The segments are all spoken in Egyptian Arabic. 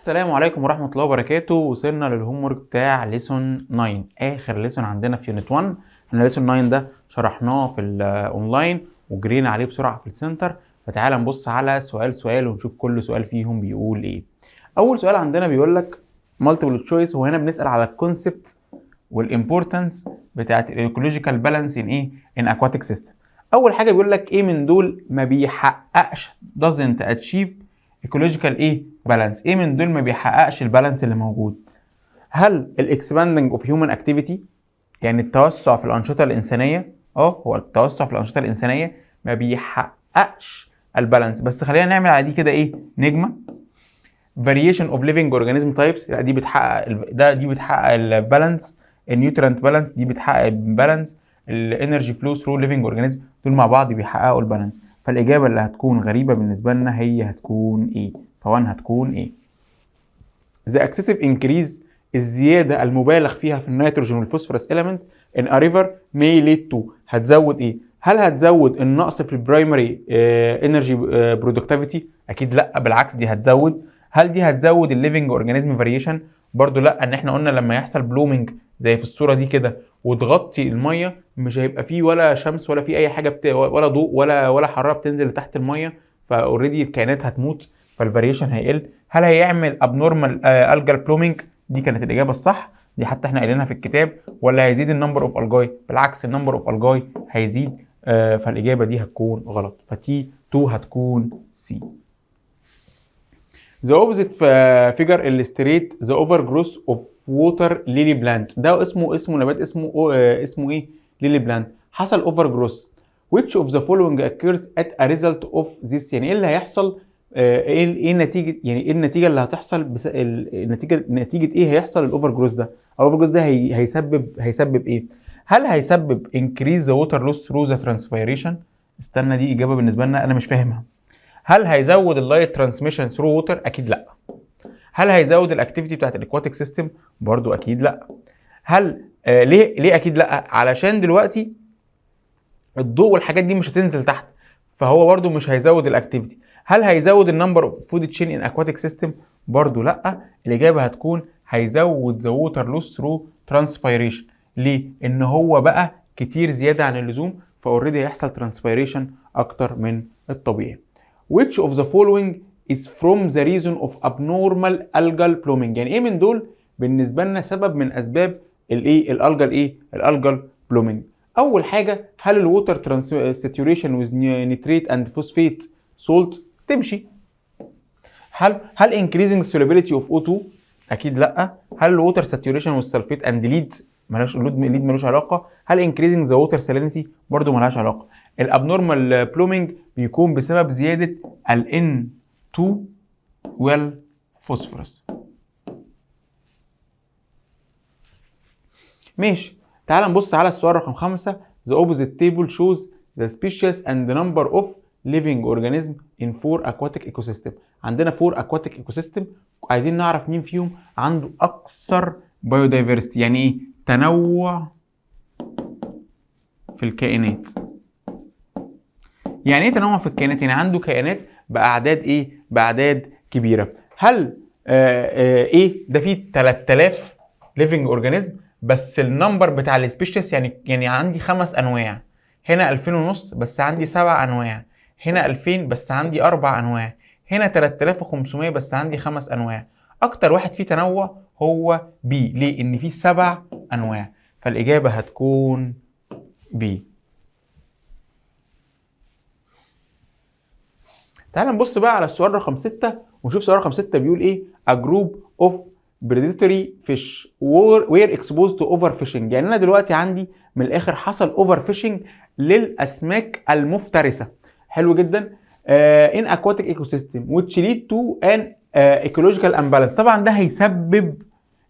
السلام عليكم ورحمة الله وبركاته. وصلنا لل homework بتاع lesson 9، آخر lesson عندنا في unit 1. احنا lesson 9 ده شرحناه في الاونلاين وجرينا عليه بسرعة في ال center، فتعالى نبص على سؤال سؤال ونشوف كل سؤال فيهم بيقول ايه. أول سؤال عندنا بيقول لك multiple choice، وهنا بنسأل على ال concept وال importance بتاعت ال ecological balance in ايه؟ in aquatic system. اول حاجة بيقول لك ايه من دول ما بيحققش، doesn't achieve ecological ايه؟ balance. ايه من دول ما بيحققش ال balance اللي موجود؟ هل ال expanding of human activity، يعني التوسع في الانشطة الانسانيه؟ هو التوسع في الانشطة الانسانية ما بيحققش ال balance، بس خلينا نعمل على دي كده ايه؟ نجمه. variation of living organism types، لا دي بتحقق ده دي بتحقق ال balance. ال nutrient balance دي بتحقق ال balance. ال energy flow through living organism، دول مع بعض بيحققوا ال balance. فالاجابه اللي هتكون غريبة بالنسبة لنا هي هتكون ايه؟ ف1 هتكون ايه؟ the excessive increase، الزيادة المبالغ فيها في النيتروجين وال phosphorus element in a river may lead to، هتزود ايه؟ هل هتزود النقص في ال primary energy productivity؟ اكيد لا، بالعكس دي هتزود. هل دي هتزود ال living organism variation؟ برضو لا، ان احنا قلنا لما يحصل blooming زي في الصورة دي كده وتغطي الميه، مش هيبقى فيه ولا شمس ولا فيه اي حاجة ولا ضوء ولا حرارة بتنزل لتحت الميه، ف already الكائنات هتموت، فال variation هيقل. هل هيعمل abnormal algal blooming؟ دي كانت الاجابة الصح، دي حتى احنا قايلينها في الكتاب. ولا هيزيد ال number of algae؟ بالعكس ال number of algae هيزيد، فالاجابه دي هتكون غلط، ف T 2 هتكون C. The opposite figure illustrate the overgrowth of water lily plant. ده اسمه نبات اسمه ايه؟ lily plant. حصل overgrowth. Which of the following occurs at a result of this؟ يعني ايه اللي هيحصل؟ ايه النتيجة؟ يعني ايه النتيجة اللي هتحصل؟ النتيجة، نتيجة ايه هيحصل ال overgrowth ده؟ ال overgrowth ده هيسبب ايه؟ هل هيسبب increase the water loss through the transpiration؟ استنى، دي اجابة بالنسبة لنا انا مش فاهمها. هل هيزود ال light transmission through water؟ اكيد لا. هل هيزود ال activity بتاعت ال aquatic system؟ برضو اكيد لا. هل ليه اكيد لا؟ علشان دلوقتي الضوء والحاجات دي مش هتنزل تحت، فهو برضو مش هيزود ال activity. هل هيزود ال number of food chain in aquatic system؟ برضو لا. الاجابة هتكون هيزود the water loss through transpiration. ليه؟ ان هو بقى كتير زيادة عن اللزوم، ف already هيحصل transpiration اكتر من الطبيعي. which of the following is from the reason of abnormal algal blooming؟ يعني ايه من دول بالنسبة لنا سبب من اسباب الايه؟ ال algal ايه؟ ال algal blooming. اول حاجة، هل ال water saturation with nitrate and phosphate salt؟ تمشي. هل increasing solubility of O2؟ اكيد لا. هل ال water saturation وال sulfate and lead؟ ملهاش، lead ملوش علاقة. هل increasing the water salinity؟ برضو ملهاش علاقة. ال abnormal blooming بيكون بسبب زيادة ال N2 والفوسفورس. ماشي، تعال نبص على السؤال رقم 5. The opposite table shows the species and the number of living organism in four aquatic ecosystem. عندنا four aquatic ecosystem، عايزين نعرف مين فيهم عنده أكثر biodiversity. يعني إيه؟ تنوع في الكائنات. يعني ايه تنوع في الكائنات؟ يعني عنده كائنات باعداد ايه؟ باعداد كبيرة. هل ايه ده فيه 3000 living organism، بس ال number بتاع ال species يعني عندي 5 انواع، هنا 2000 ونص بس عندي 7 انواع، هنا 2000 بس عندي 4 انواع، هنا 3500 بس عندي 5 انواع. اكتر واحد فيه تنوع هو B، ليه؟ ان فيه 7 انواع، فالاجابه هتكون B. تعال نبص بقى على السؤال رقم 6 ونشوف سؤال رقم 6 بيقول ايه. A group of predatory fish were exposed to overfishing. يعني انا دلوقتي عندي من الاخر حصل overfishing للاسماك المفترسة. حلو جدا. In aquatic ecosystem which lead to an ecological imbalance. طبعا ده هيسبب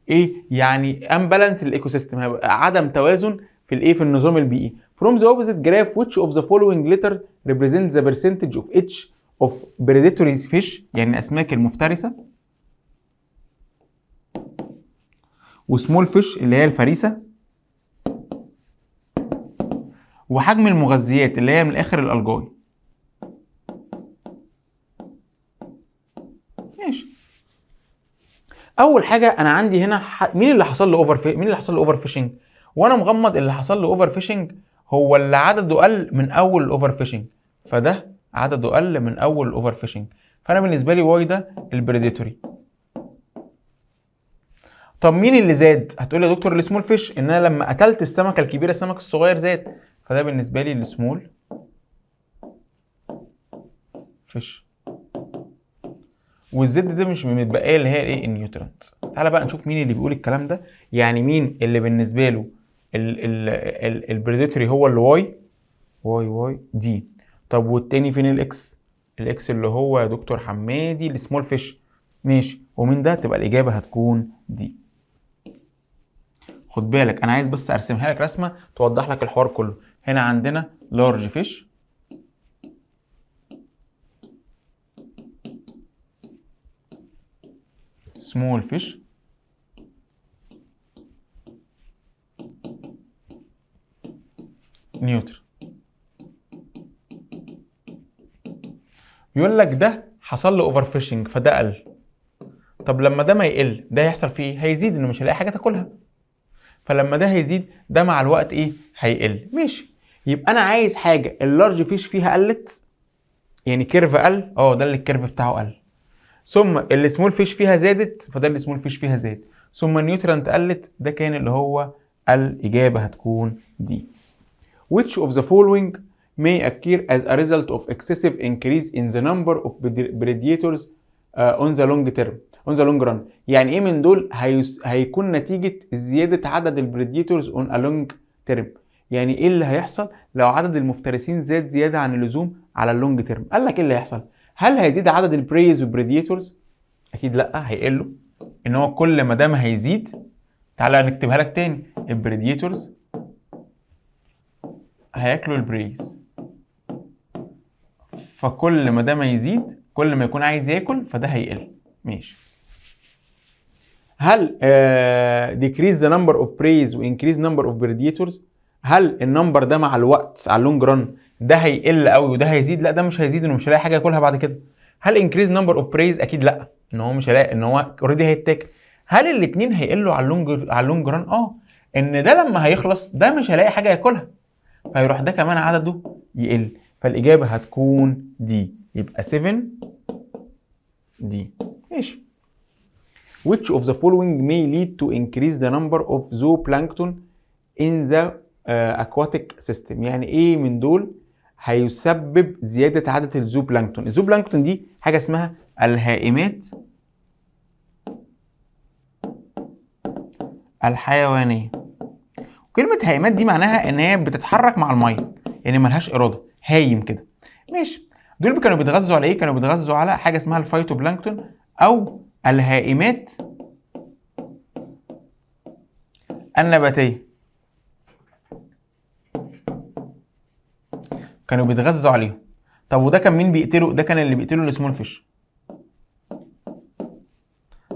ايه؟ يعني imbalance لل ecosystem، هيبقى عدم توازن في الايه؟ في النظام البيئي. From the opposite graph which of the following letter represents the percentage of each of predatory fish، يعني الاسماك المفترسة، و small fish اللي هي الفريسه، وحجم المغذيات اللي هي من الاخر ال algae. ماشي. اول حاجة انا عندي هنا مين اللي حصل له over، مين اللي حصل له overfishing؟ وانا مغمض اللي حصل له overfishing هو اللي عدده قل من اول ال overfishing، فده عدده قل من اول ال overfishing، فانا بالنسبة لي Y ده ال predatory. طب مين اللي زاد؟ هتقول لي يا دكتور ال small fish، ان انا لما قتلت السمكة الكبيرة السمك الصغير زاد، فده بالنسبة لي ال small fish. وال Z ده مش متبقيه اللي هي الايه؟ ال nutrient. تعالى بقى نشوف مين اللي بيقول الكلام ده، يعني مين اللي بالنسبة له ال predatory هو اللي Y Y Y D. طب والتاني فين ال X؟ ال X اللي هو يا دكتور حمادي ال small fish، ماشي. ومين ده؟ تبقى الاجابة هتكون D. خد بالك انا عايز بس ارسمها لك رسمه توضح لك الحوار كله. هنا عندنا large fish، small fish، nutrient. بيقول لك ده حصل له overfishing فده قل. طب لما ده ما يقل ده هيحصل فيه ايه؟ هيزيد، انه مش هيلاقي حاجة تاكلها. فلما ده هيزيد ده مع الوقت ايه؟ هيقل. ماشي. يبقى انا عايز حاجة ال large fish فيها قلت، يعني curve قل، ده اللي ال curve بتاعه قل. ثم ال small fish فيها زادت، فده ال small fish فيها زاد. ثم ال nutrient قلت، ده كان اللي هو الاجابة هتكون D. Which of the following may occur as a result of excessive increase in the number of predators on the long term، on the long run؟ يعني ايه من دول هيكون نتيجة زيادة عدد ال predators on a long term؟ يعني ايه اللي هيحصل لو عدد المفترسين زاد زيادة عن اللزوم على ال long term؟ قال لك ايه اللي هيحصل؟ هل هيزيد عدد ال preys وال predators؟ اكيد لا، هيقلوا. ان هو كل ما دام هيزيد، تعالى نكتبها لك تاني، ال predators هياكلوا ال preys، فكل ما ده ما يزيد كل ما يكون عايز ياكل فده هيقل. ماشي. هل decrease the number of preys و increase number of predators؟ هل ال number ده مع الوقت على ال long run ده هيقل قوي وده هيزيد؟ لا ده مش هيزيد، انه مش هيلاقي حاجة ياكلها بعد كده. هل increase number of preys؟ اكيد لا، ان هو مش هيلاقي، ان هو already هيتاكل. هل الاثنين هيقلوا على ال long، على ال long run؟ ان ده لما هيخلص ده مش هيلاقي حاجة ياكلها، فيروح ده كمان عدده يقل، فالاجابه هتكون D. يبقى 7 D. ماشي. Which of the following may lead to increase the number of zooplankton in the aquatic system؟ يعني ايه من دول هيسبب زيادة عدد ال zooplankton؟ ال zooplankton دي حاجة اسمها الهائمات الحيوانية. كلمة هائمات دي معناها ان هي بتتحرك مع المية، يعني ملهاش إرادة، هايم كده. ماشي. دول كانوا بيتغذوا على ايه؟ كانوا بيتغذوا على حاجة اسمها ال phytoplankton او الهائمات النباتية، كانوا بيتغذوا عليهم. طب وده كان مين بيقتله؟ ده كان اللي بيقتله ال small fish.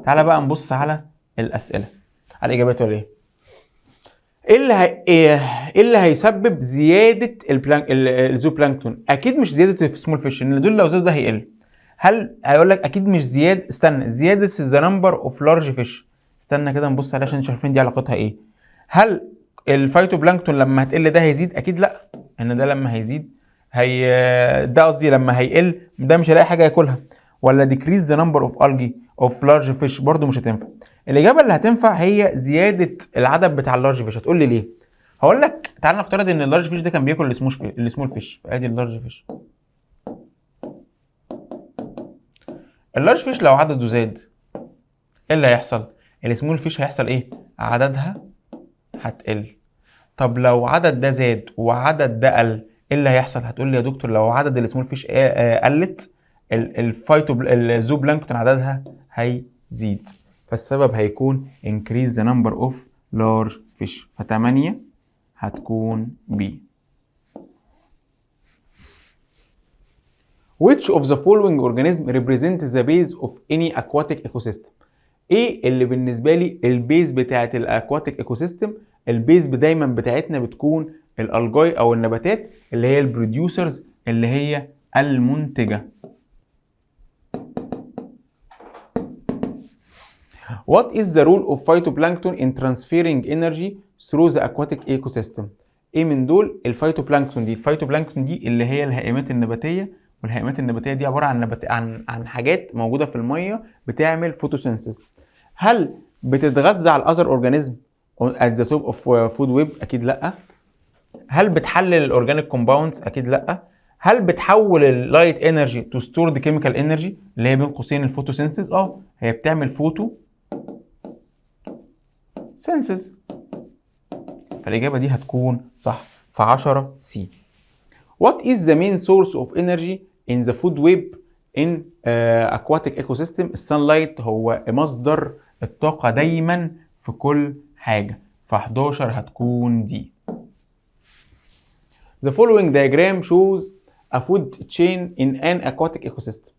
تعالى بقى نبص على الأسئلة، على الإجابات ولا إيه؟ ايه اللي هيسبب زيادة ال zooplankton؟ أكيد مش زيادة ال small fish، لأن دول لو زادوا ده هيقل. هل هيقول لك أكيد مش زيادة، استنى، زيادة the number of large fish. استنى كده نبص عليها عشان مش عارفين دي علاقتها إيه. هل ال phytoplankton لما هتقل ده هيزيد؟ أكيد لأ، إن ده لما هيزيد هي ده قصدي لما هيقل ده مش هيلاقي حاجة ياكلها. ولا decrease the number of algae of large fish برضو مش هتنفع. الاجابة اللي هتنفع هي زيادة العدد بتاع ال large fish. هتقول لي ليه؟ هقول لك تعال نفترض ان ال large fish ده كان بياكل ال small fish، فادي ال large fish. ال large fish لو عدده زاد ايه اللي هيحصل؟ ال small fish هيحصل ايه؟ عددها هتقل. طب لو عدد ده زاد وعدد ده قل ايه اللي هيحصل؟ هتقول لي يا دكتور لو عدد ال small fish قلت ال phyto ال zooplankton عددها هيزيد، فالسبب هيكون increase the number of large fish، ف8 هتكون B. Which of the following organism represent the base of any aquatic ecosystem؟ ايه اللي بالنسبة لي ال base بتاعت ال aquatic ecosystem؟ ال base دايما بتاعتنا بتكون ال algae او النباتات اللي هي ال producers اللي هي المنتجة. What is the role of phytoplankton in transferring energy through the aquatic ecosystem؟ ايه من دول؟ ال phytoplankton دي، ال phytoplankton دي اللي هي الهائمات النباتيه، والهائمات النباتيه دي عباره عن نبات، عن حاجات موجوده في الميه بتعمل photosynthesis. هل بتتغذى على ال other organism at the top of food web؟ اكيد لا. هل بتحلل ال organic compounds؟ اكيد لا. هل بتحول ال light energy to stored chemical energy اللي هي بين قوسين ال photosynthesis؟ اه، هي بتعمل photosynthesis، فالاجابه دي هتكون صح، ف 10 C. What is the main source of energy in the food web in aquatic ecosystem؟ ال sunlight هو مصدر الطاقة دايما في كل حاجة، ف 11 هتكون D. The following diagram shows a food chain in an aquatic ecosystem.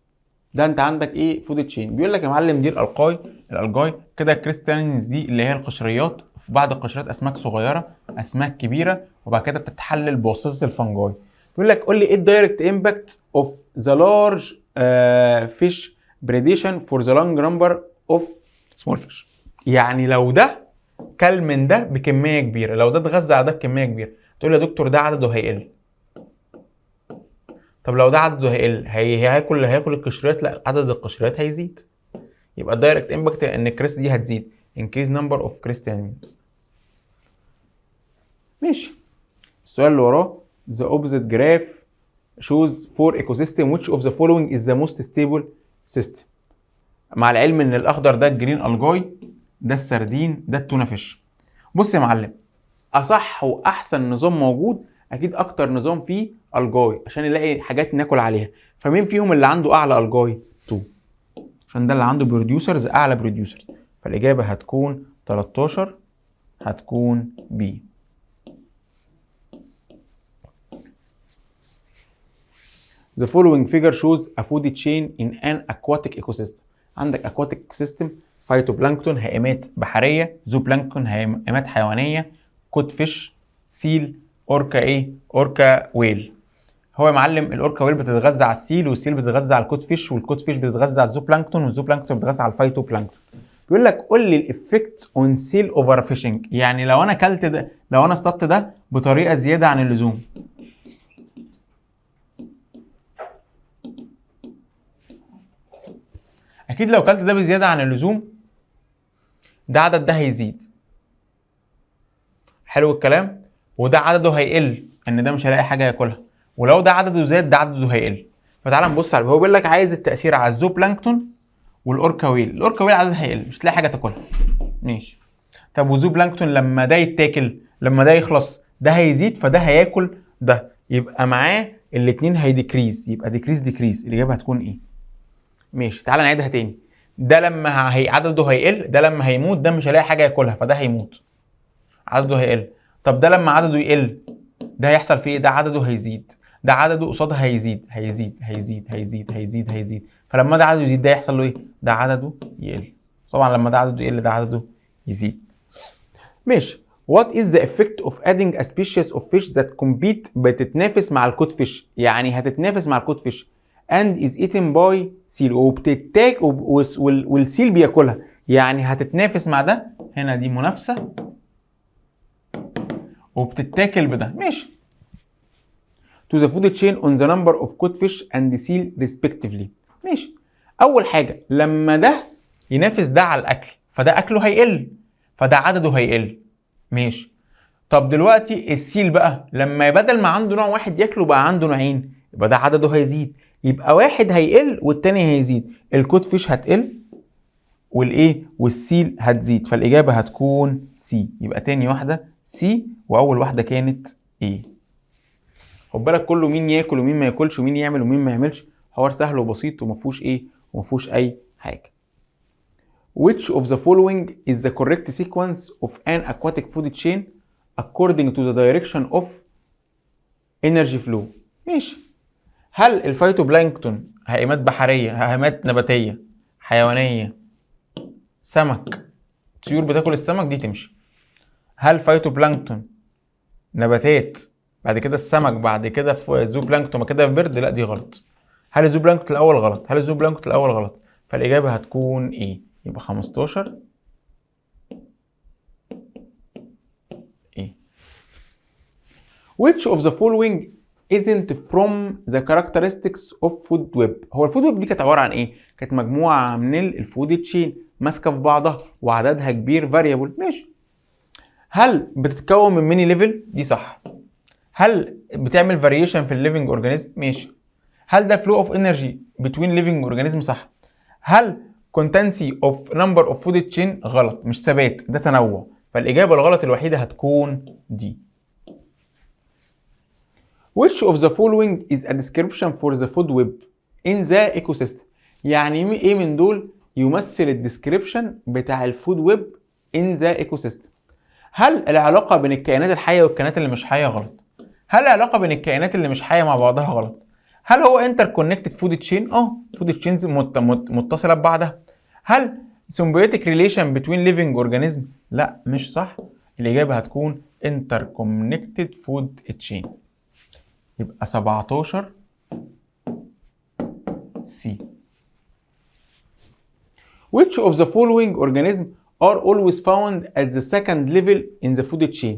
ده انت عندك ايه؟ food chain. بيقول لك يا معلم دي ال algae كده، crustaceans دي اللي هي القشريات، في بعض القشريات اسماك صغيره، اسماك كبيره، وبعد كده بتتحلل بواسطه ال fungi. بيقول لك قول لي ايه ال direct impact of the large fish predation for the large number of small fish. يعني لو ده كل من ده بكميه كبيره، لو ده اتغذى على ده بكميه كبيره، تقول لي يا دكتور ده عدده هيقل. طب لو ده عدده هيقل، هي هياكل القشريات؟ لا، عدد القشريات هيزيد. يبقى ال direct impact ان ال crust دي هتزيد، increase number of crustaceans. ماشي، السؤال اللي وراه: the opposite graph shows four ecosystem، which of the following is the most stable system؟ مع العلم ان الاخضر ده ال green algae، ده السردين، ده ال tuna fish. بص يا معلم، اصح واحسن نظام موجود اكيد اكتر نظام فيه algae عشان نلاقي حاجات ناكل عليها. فمين فيهم اللي عنده اعلى algae؟ 2، عشان ده اللي عنده producers، اعلى producers. فالاجابه هتكون 13 هتكون B. The following figure shows a food chain in an aquatic ecosystem. عندك aquatic ecosystem، phytoplankton هائمات بحرية، zooplankton هائمات حيوانية، codfish، seal، orca ايه؟ orca whale. هو يا معلم ال orca whale بتتغذى على ال seal، وال seal بتتغذى على ال codfish، وال codfish بتتغذى على ال zooplankton، وال zooplankton بتتغذى على ال phytoplankton. بيقول لك قول لي ال effect on seal overfishing، يعني لو انا اكلت ده، لو انا اصطدت ده بطريقه زياده عن اللزوم. اكيد لو اكلت ده بزياده عن اللزوم ده عدد ده هيزيد. حلو الكلام. وده عدده هيقل، ان ده مش هيلاقي حاجه ياكلها، ولو ده عدده زاد ده عدده هيقل. فتعال نبص على هو بيقول لك عايز التاثير على ال zooplankton وال orca whale. ال orca whale عددها هيقل، مش هتلاقي حاجه تاكلها. ماشي. طب و zooplankton لما ده يتاكل، لما ده يخلص ده هيزيد، فده هياكل ده، يبقى معاه الاثنين هي decrease، يبقى decrease decrease. الاجابه هتكون ايه؟ ماشي، تعال نعيدها تاني. ده لما هي عدده هيقل، ده لما هيموت ده مش هيلاقي حاجه ياكلها، فده هيموت، عدده هيقل. طب ده لما عدده يقل ده هيحصل فيه ايه؟ ده عدده هيزيد، ده عدده قصادها هيزيد هيزيد هيزيد هيزيد هيزيد هيزيد. فلما ده عدده يزيد ده يحصل له ايه؟ ده عدده يقل. طبعا لما ده عدده يقل ده عدده يزيد. ماشي. What is the effect of adding a species of fish that compete، بتتنافس مع ال codfish، يعني هتتنافس مع ال codfish and is eaten by seal، وبتتاك وال seal بياكلها، يعني هتتنافس مع ده، هنا دي منافسة وبتتاكل بده. ماشي. To the food chain on the number of codfish and seal respectively. ماشي. أول حاجة لما ده ينافس ده على الأكل فده أكله هيقل، فده عدده هيقل. ماشي. طب دلوقتي ال seal بقى لما بدل ما عنده نوع واحد ياكله بقى عنده نوعين، يبقى ده عدده هيزيد، يبقى واحد هيقل والتاني هيزيد. ال codfish هتقل والايه؟ وال seal هتزيد. فالاجابه هتكون C. يبقى تاني واحده C واول واحده كانت A. خد بالك كله مين ياكل ومين ما ياكلش ومين يعمل ومين ما يعملش، حوار سهل وبسيط وما فيهوش ايه؟ وما فيهوش اي حاجه. Which of the following is the correct sequence of an aquatic food chain according to the direction of energy flow؟ ماشي. هل ال phytoplankton هائمات بحرية، هائمات نباتية، حيوانية، سمك، طيور بتاكل السمك، دي تمشي. هل phytoplankton نباتات، بعد كده السمك، بعد كده zooplankton، بعد كده bird؟ لا دي غلط. هل ال zooplankton الاول؟ غلط. هل ال zooplankton الاول؟ غلط. فالاجابه هتكون ايه؟ يبقى 15 Which of the following isn't from the characteristics of food web؟ هو ال food web دي كانت عبارة عن ايه؟ كانت مجموعة من ال food chain ماسكه في بعضها وعددها كبير variable، ماشي. هل بتتكون من many level؟ دي صح. هل بتعمل variation في ال living organism؟ ماشي. هل ده flow of energy between living organism؟ صح. هل constancy of number of food chain؟ غلط، مش ثبات، ده تنوع. فالاجابه الغلط الوحيدة هتكون دي. Which of the following is a description for the food web in the ecosystem؟ يعني ايه من دول يمثل ال description بتاع ال food web in the ecosystem؟ هل العلاقة بين الكائنات الحية والكائنات اللي مش حية؟ غلط. هل العلاقة بين الكائنات اللي مش حية مع بعضها؟ غلط. هل هو interconnected food chain؟ اه، food chains متصلة ببعضها. هل symbiotic relation between living organism؟ لا، مش صح. الإجابة هتكون interconnected food chain، يبقى 17 C. Which of the following organism are always found at the second level in the food chain؟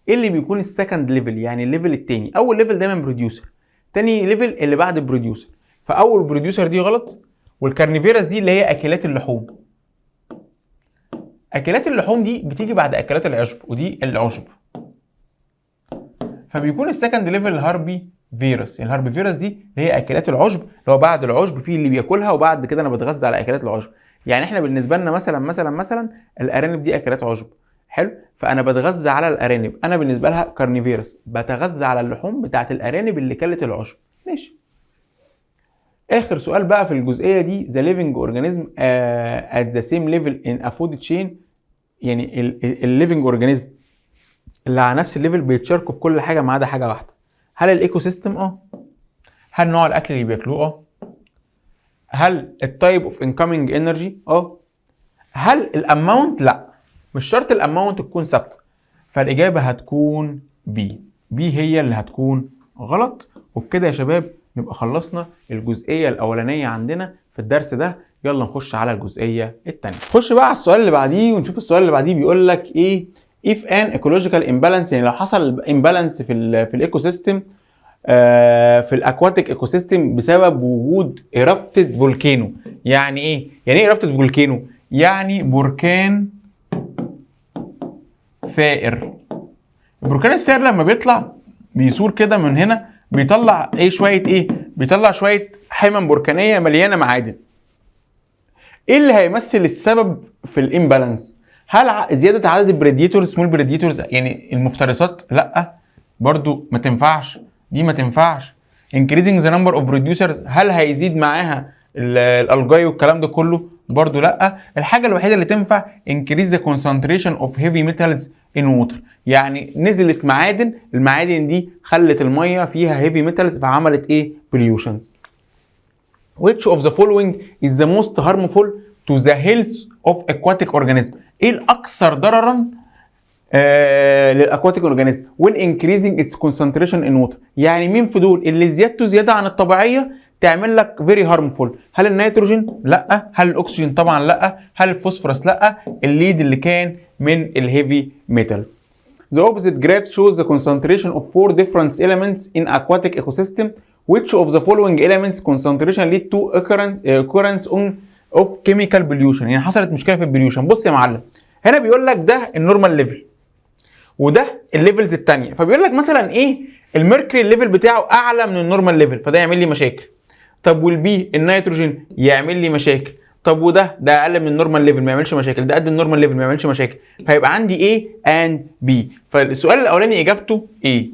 ايه اللي بيكون ال second level؟ يعني ال level التاني. اول level دايما producer، تاني level اللي بعد producer. فاول producer دي غلط، وال carnivorous دي اللي هي اكلات اللحوم. اكلات اللحوم دي بتيجي بعد اكلات العشب، ودي العشب. فبيكون ال second level ال herbivorous. يعني ال herbivorous دي اللي هي اكلات العشب، اللي هو بعد العشب في اللي بياكلها، وبعد كده انا بتغذى على اكلات العشب. يعني احنا بالنسبة لنا مثلا الارانب دي اكلات عشب، حلو؟ فانا بتغذى على الارانب، انا بالنسبة لها carnivorous، بتغذى على اللحوم بتاعت الارانب اللي كلت العشب، ماشي. اخر سؤال بقى في الجزئية دي، the living organism at the same level in a food chain. يعني ال living organism اللي على نفس ال level بيتشاركوا في كل حاجة ما عدا حاجة واحده. هل ال ecosystem؟ اه. هل نوع الاكل اللي بياكلوه؟ اه. هل ال type of incoming energy؟ اه. هل ال amount؟ لا، مش شرط ال amount تكون ثابته. فالاجابه هتكون B. B هي اللي هتكون غلط. وبكده يا شباب نبقى خلصنا الجزئية الاولانية عندنا في الدرس ده. يلا نخش على الجزئية الثانية. خش بقى على السؤال اللي بعديه ونشوف السؤال اللي بعديه بيقول لك ايه. if an ecological imbalance، يعني لو حصل imbalance في ال ecosystem، في ال aquatic ecosystem بسبب وجود erupted volcano. يعني ايه؟ يعني ايه erupted volcano؟ يعني بركان ثائر. البركان الثائر لما بيطلع بيثور كده من هنا بيطلع ايه؟ شوية ايه؟ بيطلع شوية حمم بركانيه مليانة معادن. ايه اللي هيمثل السبب في ال imbalance؟ هل زيادة عدد ال predators، small predators، يعني المفترسات؟ لا، برضو ما تنفعش، دي ما تنفعش. increasing the number of producers، هل هيزيد معاها ال algae والكلام ده كله؟ برضو لا. الحاجة الوحيدة اللي تنفع increase the concentration of heavy metals in water، يعني نزلت معادن، المعادن دي خلت المية فيها heavy metals فعملت ايه؟ pollutions. which of the following is the most harmful to the health of aquatic organism؟ ايه الاكثر ضررا لل aquatic organism when increasing its concentration in water؟ يعني مين في دول اللي زيادته زيادة عن الطبيعية تعمل لك very harmful؟ هل النيتروجين؟ لا. هل الاكسجين؟ طبعا لا. هل الفوسفورس؟ لا. ال lead اللي كان من ال heavy metals. The opposite graph shows the concentration of four different elements in aquatic ecosystem. Which of the following elements concentration lead to occurrence of chemical pollution؟ يعني حصلت مشكلة في ال pollution. بص يا معلم، هنا بيقول لك ده ال normal level وده ال levels الثانيه. فبيقول لك مثلا ايه؟ ال mercury ال level بتاعه اعلى من ال normal level، فده يعمل لي مشاكل. طب وال B النيتروجين يعمل لي مشاكل. طب وده ده اقل من ال normal level ما يعملش مشاكل، ده قد ال normal level ما يعملش مشاكل. فيبقى عندي A and B. فالسؤال الاولاني اجابته A.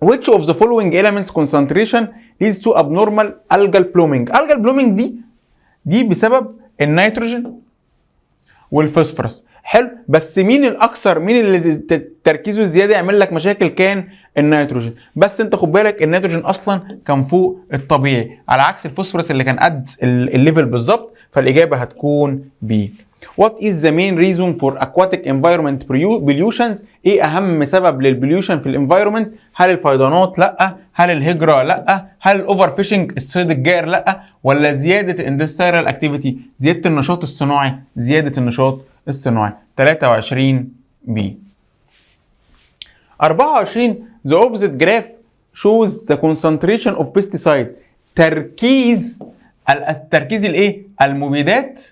which of the following elements concentration leads to abnormal algal blooming؟ algal blooming دي بسبب النيتروجين والفوسفورس، حلو. بس مين الاكثر؟ مين اللي تركيزه الزيادة يعمل لك مشاكل؟ كان النيتروجين. بس انت خد بالك، النيتروجين اصلا كان فوق الطبيعي على عكس الفوسفورس اللي كان قد ال level بالظبط. فالاجابه هتكون B. What is the main reason for aquatic environment pollutions؟ ايه اهم سبب لل pollution في ال environment؟ هل الفيضانات؟ لا. هل الهجرة؟ لا. هل ال overfishing، الصيد الجائر؟ لا. ولا زيادة ال industrial activity، زيادة النشاط الصناعي؟ زيادة النشاط الصناعي، 23 B. 24، The opposite graph shows the concentration of pesticide، تركيز التركيز الايه؟ المبيدات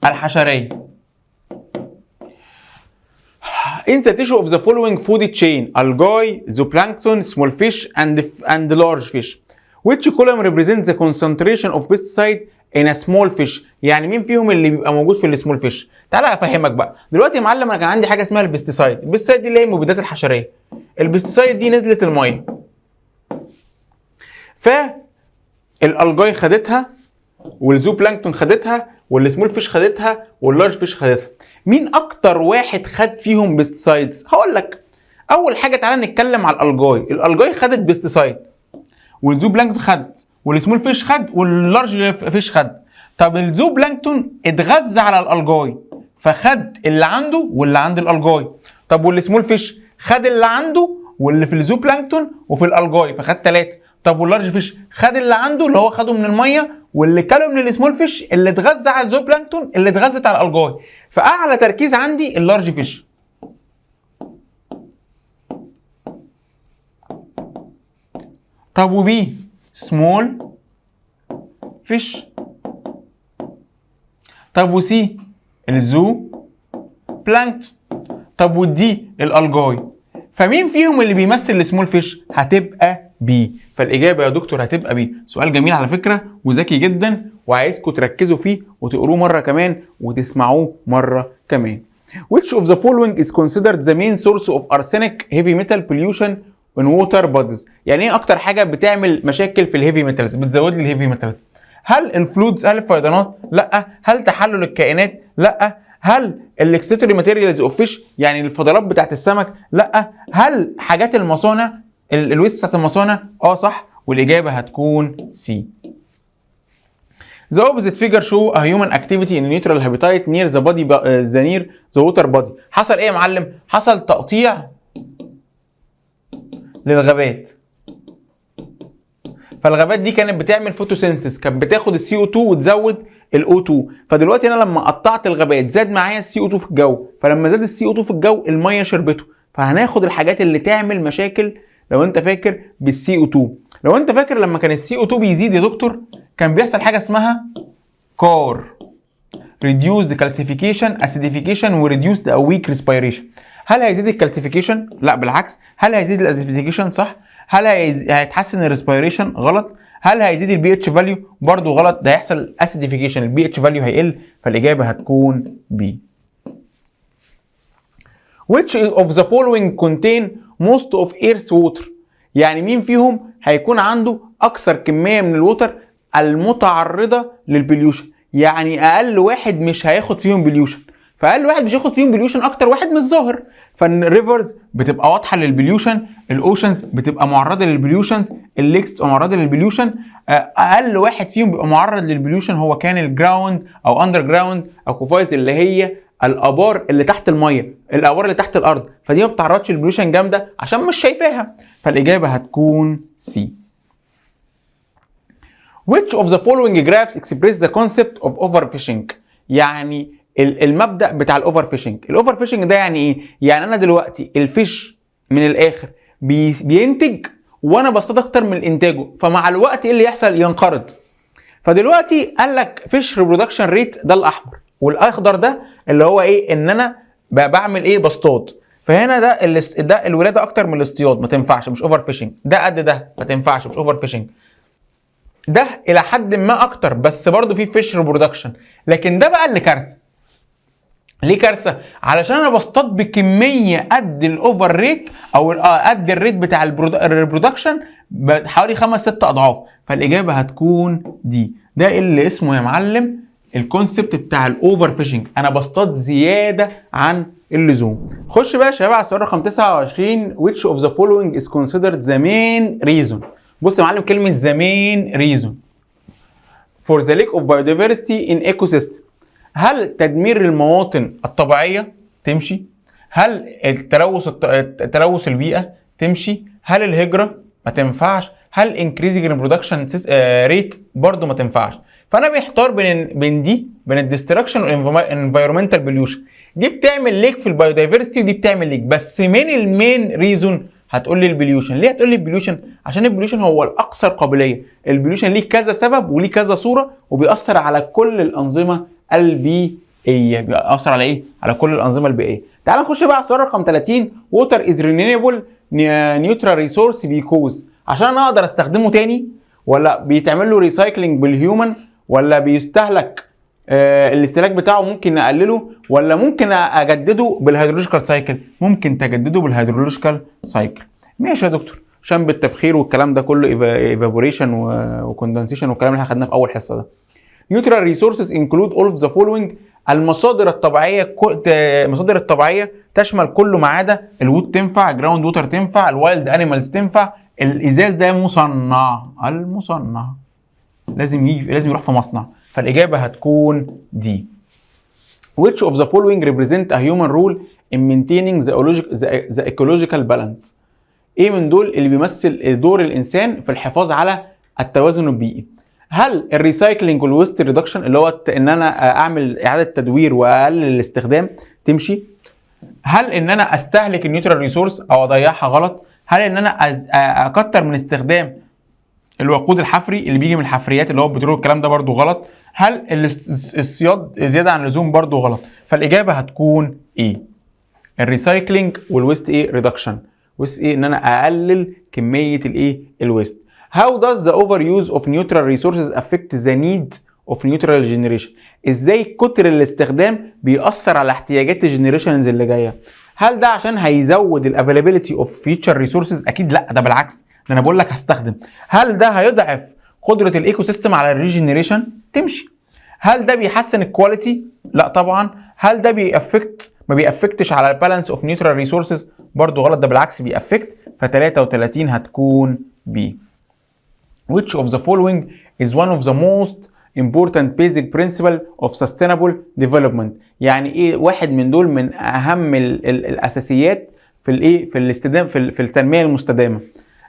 الحشريه in the tissue of the following food chain: algae، zooplankton، small fish and large fish. which column represents the concentration of pesticide in a small fish؟ يعني مين فيهم اللي بيبقى موجود في ال small fish؟ تعالى افهمك بقى دلوقتي يا معلم. انا كان عندي حاجة اسمها ال pesticide. ال pesticide دي اللي هي المبيدات الحشريه. ال pesticide دي نزلت الميه، ف ال algae خدتها، وال zooplankton خدتها، وال small fish خدتها، وال large fish خدتها. مين اكتر واحد خد فيهم pesticides؟ هقول لك. اول حاجة تعالى نتكلم على ال algae. ال algae خدت pesticide، وال zooplankton خدت، وال small fish خد، وال large fish خد. طب ال zooplankton اتغذى على ال algae، فخد اللي عنده واللي عند ال algae. طب وال small fish خد اللي عنده واللي في ال zooplankton وفي ال algae، فخد ثلاثه. طب وال large fish خد اللي عنده، اللي هو خده من الميه، واللي كله من ال small fish اللي اتغذى على ال zooplankton اللي اتغذت على ال algae. فاعلى تركيز عندي ال large fish. طب و B small fish. طب و C ال zooplankton. طب وال D ال algae. فمين فيهم اللي بيمثل ال small fish؟ هتبقى B. فالاجابه يا دكتور هتبقى B. سؤال جميل على فكرة وذكي جدا، وعايزكم تركزوا فيه وتقروه مرة كمان وتسمعوه مرة كمان. Which of the following is considered the main source of arsenic heavy metal pollution in water bodies؟ يعني ايه اكتر حاجة بتعمل مشاكل في ال heavy metals، بتزود لي ال heavy metals؟ هل ال floods؟ هل الفيضانات؟ لا. هل تحلل الكائنات؟ لا. هل ال excretory materials of fish، يعني الفضلات بتاعت السمك؟ لا. هل حاجات المصانع، ال waste بتاعت المصانع؟ اه صح، والاجابة هتكون C. The opposite figure show a human activity in a natural habitat near the body the near the water body. حصل ايه يا معلم؟ حصل تقطيع للغابات. فالغابات دي كانت بتعمل photosynthesis، كانت بتاخد ال CO2 وتزود ال O2. فدلوقتي انا لما قطعت الغابات زاد معايا ال CO2 في الجو، فلما زاد ال CO2 في الجو المية شربته. فهناخد الحاجات اللي تعمل مشاكل لو انت فاكر بال CO2. لو انت فاكر لما كان ال CO2 بيزيد يا دكتور كان بيحصل حاجة اسمها CAR، reduced calcification، acidification و reduced او weak respiration. هل هيزيد ال calcification؟ لا بالعكس. هل هيزيد ال acidification؟ صح. هل هيتحسن ال respiration؟ غلط. هل هيزيد ال pH value؟ برضو غلط، ده هيحصل acidification، ال pH value هيقل. فالاجابه هتكون B. Which of the following contain most of Earth's water؟ يعني مين فيهم هيكون عنده اكثر كمية من ال water المتعرضه لل pollution؟ يعني اقل واحد مش هياخد فيهم pollution. فاقل واحد مش هياخد فيهم pollution اكتر واحد مش ظاهر. فال rivers بتبقى واضحة لل pollution، ال oceans بتبقى معرضه لل pollutions، ال lakes بتبقى معرضه لل pollution. اقل واحد فيهم بيبقى معرض لل pollution هو كان ال ground او underground aquifers، اللي هي الابار اللي تحت الميه، الابار اللي تحت الارض. فدي ما بتعرضش لل pollution جامدة عشان مش شايفاها. فالاجابه هتكون C. Which of the following graphs express the concept of overfishing؟ يعني المبدأ بتاع ال overfishing. ال overfishing ده يعني ايه؟ يعني انا دلوقتي ال fish من الاخر بينتج وانا بصطاد اكتر من انتاجه، فمع الوقت ايه اللي يحصل؟ ينقرض. فدلوقتي قال لك fish reproduction rate، ده الاحمر، والاخضر ده اللي هو ايه؟ ان انا بعمل ايه؟ بصطاد. فهنا ده ده الولادة اكتر من الاصطياد، ما تنفعش، مش overfishing. ده قد ده، ما تنفعش، مش overfishing. ده الى حد ما اكتر بس برضه في fish reproduction. لكن ده بقى اللي كارثه. ليه كارثة؟ علشان انا بصطاد بكمية قد ال over rate او قد ال rate بتاع ال reproduction بحوالي 5 6 اضعاف. فالاجابه هتكون D. ده اللي اسمه يا معلم ال concept بتاع ال overfishing، انا بصطاد زيادة عن اللزوم. خش بقى يا شباب على السؤال رقم 29. which of the following is considered the main reason؟ بص يا معلم، كلمة the main reason for the lack of biodiversity in ecosystem. هل تدمير المواطن الطبيعية؟ تمشي. هل التلوث البيئة؟ تمشي. هل الهجرة؟ ما تنفعش. هل increasing reproduction rate؟ برضو ما تنفعش. فانا محتار بين دي، بين ال destruction وال environmental pollution. دي بتعمل lack في ال biodiversity ودي بتعمل lack، بس مين ال main reason؟ هتقول لي ال pollution. ليه هتقول لي ال pollution؟ عشان ال pollution هو الاكثر قابليه. ال pollution ليه كذا سبب وليه كذا صوره، وبيأثر على كل الانظمة البيئيه. بيأثر على ايه؟ على كل الانظمة البيئيه. تعال نخش بقى على السؤال رقم 30. water is renewable natural resource because؟ عشان انا اقدر استخدمه تاني، ولا بيتعمل له recycling بال human، ولا بيستهلك الاستهلاك بتاعه ممكن نقلله، ولا ممكن اجدده بال hydrological cycle؟ ممكن تجدده بال hydrological cycle. ماشي يا دكتور، عشان بالتبخير والكلام ده كله، evaporation و condensation والكلام اللي احنا خدناه في اول حصة ده. natural resources include all of the following. المصادر الطبيعية تشمل كل ما عدا؟ ال wood تنفع، ground water تنفع، ال wild animals تنفع، الازاز ده مصنع، المصنع لازم يجي، لازم يروح في مصنع، فالاجابه هتكون D. which of the following represent a human role in maintaining the ecological balance؟ ايه من دول اللي بيمثل دور الانسان في الحفاظ على التوازن البيئي؟ هل ال recycling وال waste reduction، اللي هو ان انا اعمل اعاده تدوير واقلل الاستخدام، تمشي؟ هل ان انا استهلك ال natural resource او اضيعها غلط؟ هل ان انا اكتر من استخدام الوقود الحفري اللي بيجي من الحفريات، اللي هو البترول، الكلام ده برضو غلط. هل الصياد زيادة عن اللزوم؟ برضو غلط. فالاجابه هتكون ايه؟ ال recycling وال waste ايه؟ reduction. waste ايه؟ ان انا اقلل كمية الايه؟ ال waste. How does the overuse of natural resources affect the need of future generation؟ ازاي كتر الاستخدام بيأثر على احتياجات ال generations اللي جاية؟ هل ده عشان هيزود ال availability of future resources؟ اكيد لا، ده بالعكس، ده انا بقول لك هستخدم. هل ده هيضعف قدره ال ecosystem على ال regeneration؟ تمشي. هل ده بيحسن ال quality؟ لا طبعا. هل ده بي affect، ما بي affect ش على ال balance of natural resources؟ برضو غلط، ده بالعكس بي affect. ف 33 هتكون B. which of the following is one of the most important basic principle of sustainable development؟ يعني ايه واحد من دول من اهم ال ال الاساسيات في الايه، في الاستدامه، في التنمية المستدامه؟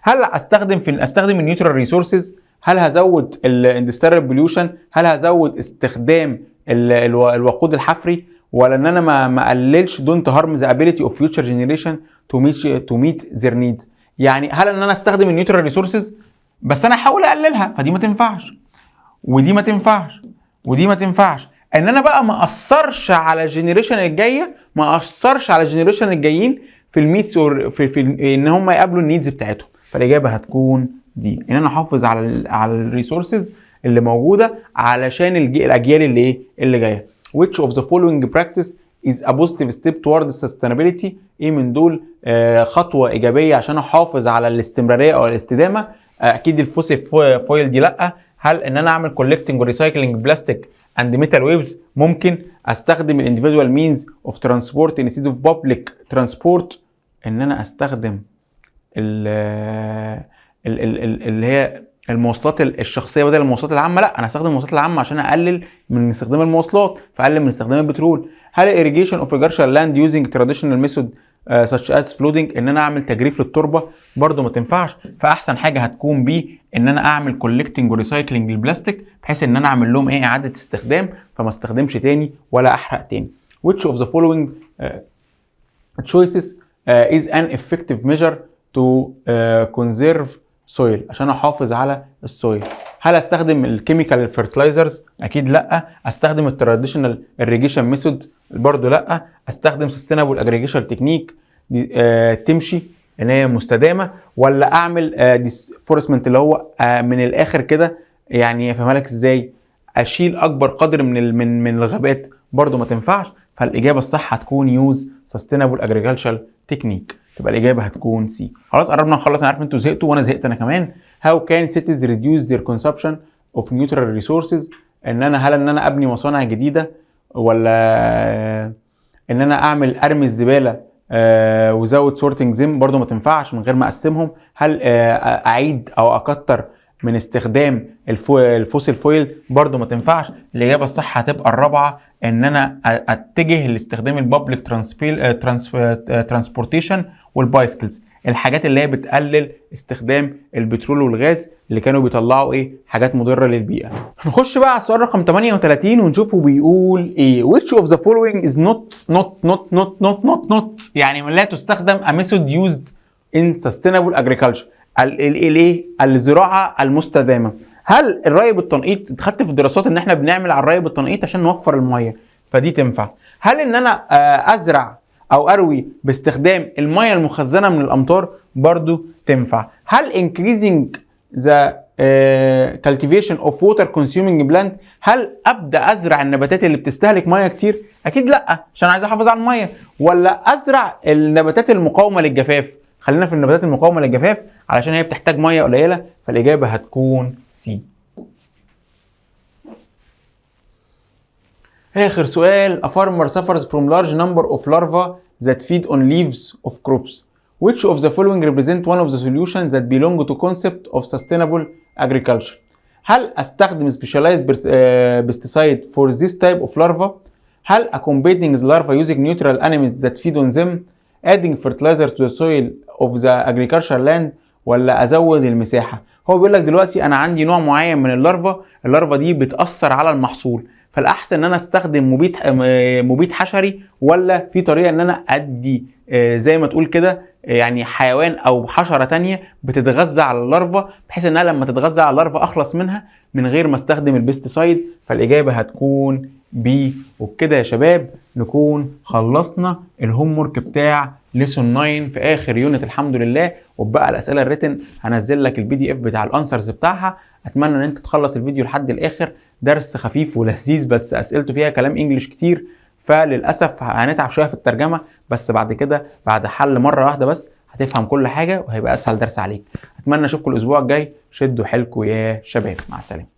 هل استخدم ال natural resources؟ هل هزود ال industrial pollution؟ هل هزود استخدام الوقود الحفري؟ ولا ان انا ما اقللش don't harm the ability of future generation to meet their needs؟ يعني هل ان انا استخدم ال natural resources بس انا احاول اقللها؟ فدي ما تنفعش، ودي ما تنفعش، ودي ما تنفعش. ان انا بقى ما اثرش على ال generation الجايه، ما اثرش على ال generation الجايين في ال meets في ان هم يقابلوا ال needs بتاعتهم. فالاجابه هتكون D، ان انا احافظ على ال resources اللي موجودة علشان الاجيال اللي ايه؟ اللي جايه. which of the following practice is a positive step towards sustainability؟ ايه من دول خطوة ايجابية عشان احافظ على الاستمرارية او الاستدامه؟ اكيد ال fossil fuel دي لا. هل ان انا اعمل collecting و recycling plastic and metal waste؟ ممكن. استخدم ال individual means of transport instead of public transport، ان انا استخدم ال ال ال اللي هي المواصلات الشخصية بدل المواصلات العامه؟ لا، انا هستخدم المواصلات العامة عشان اقلل من استخدام المواصلات، فاقلل من استخدام البترول. هل irrigation of agricultural land using traditional method such as flooding، ان انا اعمل تجريف للتربه؟ برضو ما تنفعش. فاحسن حاجة هتكون B، ان انا اعمل collecting و recycling للبلاستيك، بحيث ان انا اعمل لهم ايه؟ اعاده استخدام، فما استخدمش تاني ولا احرق تاني. which of the following choices is an effective measure to conserve soil؟ عشان احافظ على ال soil، هل استخدم ال chemical fertilizers؟ اكيد لا. استخدم ال traditional irrigation method؟ برضو لا. استخدم sustainable agriculture technique؟ تمشي ان هي مستدامه. ولا اعمل deforestment، اللي هو من الاخر كده يعني افهمها لك ازاي، اشيل اكبر قدر من ال من من الغابات؟ برضو ما تنفعش. فالاجابه الصح هتكون use sustainable agriculture technique، تبقى الاجابة هتكون C. خلاص قربنا نخلص، انا عارف انتوا زهقتوا وانا زهقت انا كمان. how can cities reduce their consumption of natural resources؟ ان انا هل ان انا ابني مصانع جديده، ولا ان انا اعمل ارمي الزبالة without sorting them؟ برضو ما تنفعش من غير ما اقسمهم. هل اعيد او اكتر من استخدام ال fossil fuel؟ برضو ما تنفعش. الاجابة الصح هتبقى الرابعه، ان انا اتجه لاستخدام ال public transportation وال bicycles. الحاجات اللي هي بتقلل استخدام البترول والغاز اللي كانوا بيطلعوا ايه؟ حاجات مضرة للبيئه. نخش بقى على السؤال رقم 38 ونشوفه بيقول ايه. which of the following is not not not not not not not، يعني لا تستخدم a method used in sustainable agriculture، الايه؟ الزراعة المستدامه. هل الري بالتنقيط؟ خدت في الدراسات ان احنا بنعمل على الري بالتنقيط عشان نوفر المية، فدي تنفع. هل ان انا ازرع او اروي باستخدام المية المخزنه من الامطار؟ برضو تنفع. هل increasing the cultivation of water consuming plant، هل ابدا ازرع النباتات اللي بتستهلك مية كتير؟ اكيد لا، عشان عايز احافظ على الميه. ولا ازرع النباتات المقاومة للجفاف؟ خلينا في النباتات المقاومة للجفاف علشان هي بتحتاج مية قليله، فالاجابه هتكون C. اخر سؤال، a farmer suffers from large number of larvae that feed on leaves of crops. which of the following represent one of the solutions that belong to concept of sustainable agriculture؟ هل استخدم specialized pesticide for this type of larva؟ هل combating the larva using neutral animals that feed on them؟ adding fertilizer to the soil of the agricultural land؟ ولا ازود المساحه؟ هو بيقول لك دلوقتي انا عندي نوع معين من ال larva، ال larva دي بتاثر على المحصول، فالاحسن ان انا استخدم مبيد حشري، ولا في طريقه ان انا ادي زي ما تقول كده يعني حيوان او حشرة تانية بتتغذى على ال larva، بحيث انها لما تتغذى على ال larva اخلص منها من غير ما استخدم ال pesticide؟ فالاجابه هتكون B. وبكده يا شباب نكون خلصنا ال homework بتاع lesson 9 في اخر unit الحمد لله. وبقى الاسئلة ال written هنزل لك ال PDF بتاع ال answers بتاعها. اتمنى ان انت تخلص الفيديو لحد الاخر، درس خفيف ولذيذ بس اسئلته فيها كلام English كتير، فللاسف هنتعب شوية في الترجمه، بس بعد كده بعد حل مرة واحدة بس هتفهم كل حاجة وهيبقى اسهل درس عليك. اتمنى اشوفكم الاسبوع الجاي، شدوا حيلكم يا شباب، مع السلامه.